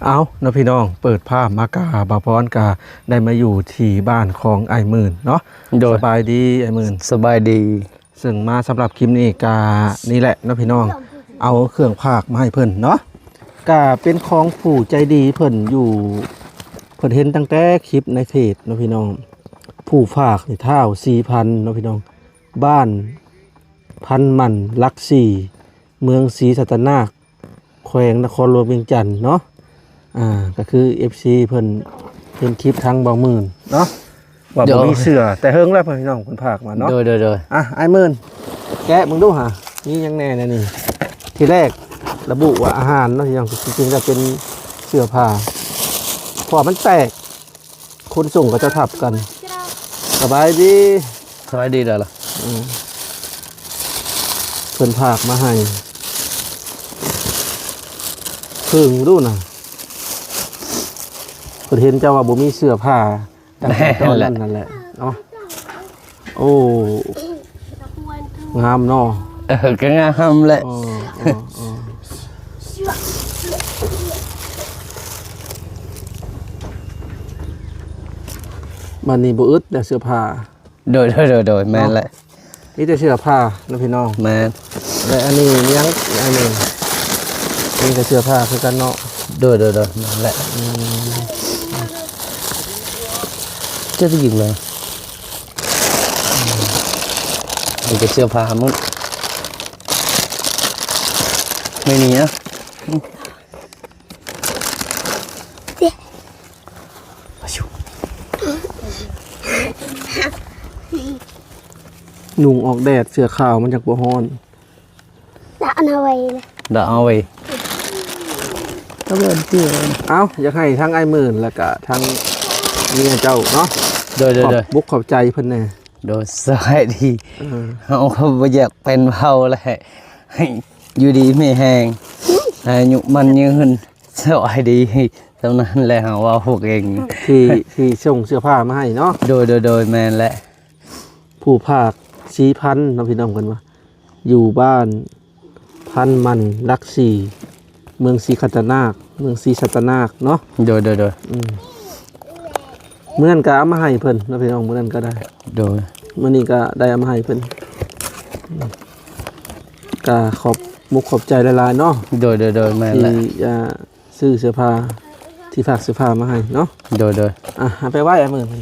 ເອົາເນາະພີ່ນ້ອງ ເປີດພາບມາກະ ບ່າວພອນກະໄດ້ມາຢູ່ທີ່ບ້ານຂອງອ້າຍໝື່ນເນາະ. ໂດຍ ສະບາຍດີອ້າຍໝື່ນ. ສະບາຍດີ. ເຊິ່ງມາສຳລັບຄລິບນີ້ກະນີ້ແຫຼະເນາະພີ່ນ້ອງ ເອົາເຄື່ອງຝາກມາໃຫ້ເພິ່ນເນາະ ກະເປັນຂອງຜູ້ໃຈດີເພິ່ນຢູ່ ເພິ່ນເຫັນຕັ້ງແຕ່ຄລິບໃນເຟສເນາະພີ່ນ້ອງ. ຜູ້ຝາກນີ້ ທ້າວສີພັນເນາະພີ່ນ້ອງ ບ້ານພັນໝັ້ນ ຫຼັກສີ່ ເມືອງສີສັດຕະນາກ ແຂວງນະຄອນຫຼວງວຽງຈັນເນາະ. ອ່າ ກໍຄືເອັຟຊີເພິ່ນເຫັນຄລິບທາງບ່າວໝື່ນເນາະ ວ່າ ໂດຍ ບໍ່ມີເສື້ອ ແຕ່ເຫິງແລ້ວພີ່ນ້ອງ ເພິ່ນຝາກມາເນາະ. ໂດຍ ໂດຍ ໂດຍ. ອ່ະ ອ້າຍໝື່ນ ແກະເບິ່ງດູຫາ ມີຫຍັງແດ່ໃນນີ້. ທີແລກລະບຸວ່າອາຫານເນາະ ທີ່ຍັງ ຈິງໆ ຈະເປັນເສື້ອຜ້າ ເພາະວ່າມັນແຕກ ຂົນສົ່ງເຂົາເຈົ້າທັບກັນ. ສະບາຍດີ. ສະບາຍດີດາລາ. ອືມ ເພິ່ນຝາກມາໃຫ້ ເພິ່ງດູນະ ເພິ່ນເຫັນເຈົ້າວ່າບໍ່ມີເສື້ອຜ້າ ແມ່ນແຫຼະ ນັ້ນແຫຼະເນາະ. ໂອ້ ງາມເນາະ. ເອີ ກໍງາມແຫຼະ. ເອີ ເອີ ເອີ ບັດນີ້ບໍ່ອຶດແລ້ວເສື້ອຜ້າ. ໂດຍ ໂດຍ ໂດຍ ໂດຍ ແມ່ນແຫຼະ ເນາະ ມີແຕ່ເສື້ອຜ້າເນາະພີ່ນ້ອງ. ແມ່ນ. ແລະອັນນີ້ຍັງ ອັນນີ້ ນີ້ກໍເສື້ອຜ້າຄືກັນເນາະ. ໂດຍ ໂດຍ ໂດຍ ແມ່ນແຫຼະ. ອືມ ເຈົ້າໄປຍິງເລີຍ. ນີ້ກໍເສື້ອຜ້າໝົດ ແມ່ນນີ້ນະ. ນຸ່ງອອກແດດ ເສື້ອຂາວມັນຈັກບໍ່ຮ້ອນ. ດະເອົາໄວ້ ດະເອົາໄວ້. ເອົ້າ ຢາກໃຫ້ທັງອ້າຍໝື່ນ ແລ້ວກະທັງເມຍເຈົ້າເນາະ. ໂດຍ ໂດຍ ຂອບມຸກຂອບໃຈເພິ່ນແດ່. ໂດຍ ສະບາຍດີ. ເອີ ເຮົາກໍບໍ່ຢາກເປັນເວົ້າແຫຼະ ໃຫ້ຢູ່ດີມີແຮງ ໃຫ້ອາຍຸໝັ້ນຍືນ. ສະບາຍດີ. ສ່ຳນັ້ນແຫຼະ ເຮົາເວົ້າພວກເອງ ທີ່ ທີ່ສົ່ງເສື້ອຜ້າມາໃຫ້ເນາະ. ໂດຍ ໂດຍ ໂດຍ ແມ່ນແຫຼະ. ຜູ້ຝາກ ສີພັນເນາະ ພີ່ນ້ອງ ເພິ່ນວ່າ ຢູ່ບ້ານພັນໝັ້ນ ຫຼັກສີ່ ເມືອງສີຄັດຕະນາກ ເມືອງສີສັດຕະນາກເນາະ. ໂດຍ ໂດຍ ໂດຍ. ອືມ ມື້ນັ້ນກໍເອົາມາໃຫ້ເພິ່ນເນາະ ພີ່ນ້ອງ ມື້ນັ້ນກໍໄດ້. ໂດຍ. ມື້ນີ້ກໍໄດ້ເອົາມາໃຫ້ເພິ່ນ. ອືມ ກໍຂອບມຸກຂອບໃຈຫຼາຍໆເນາະ. ໂດຍ ໂດຍ ໂດຍ ແມ່ນແຫຼະ ທີ່ ອ່າ ຊື້ເສື້ອຜ້າ ທີ່ຝາກເສື້ອຜ້າມາໃຫ້ເນາະ. ໂດຍ ໂດຍ. ອ່ະ ເອົາໄປໄວ້ ມື້ນີ້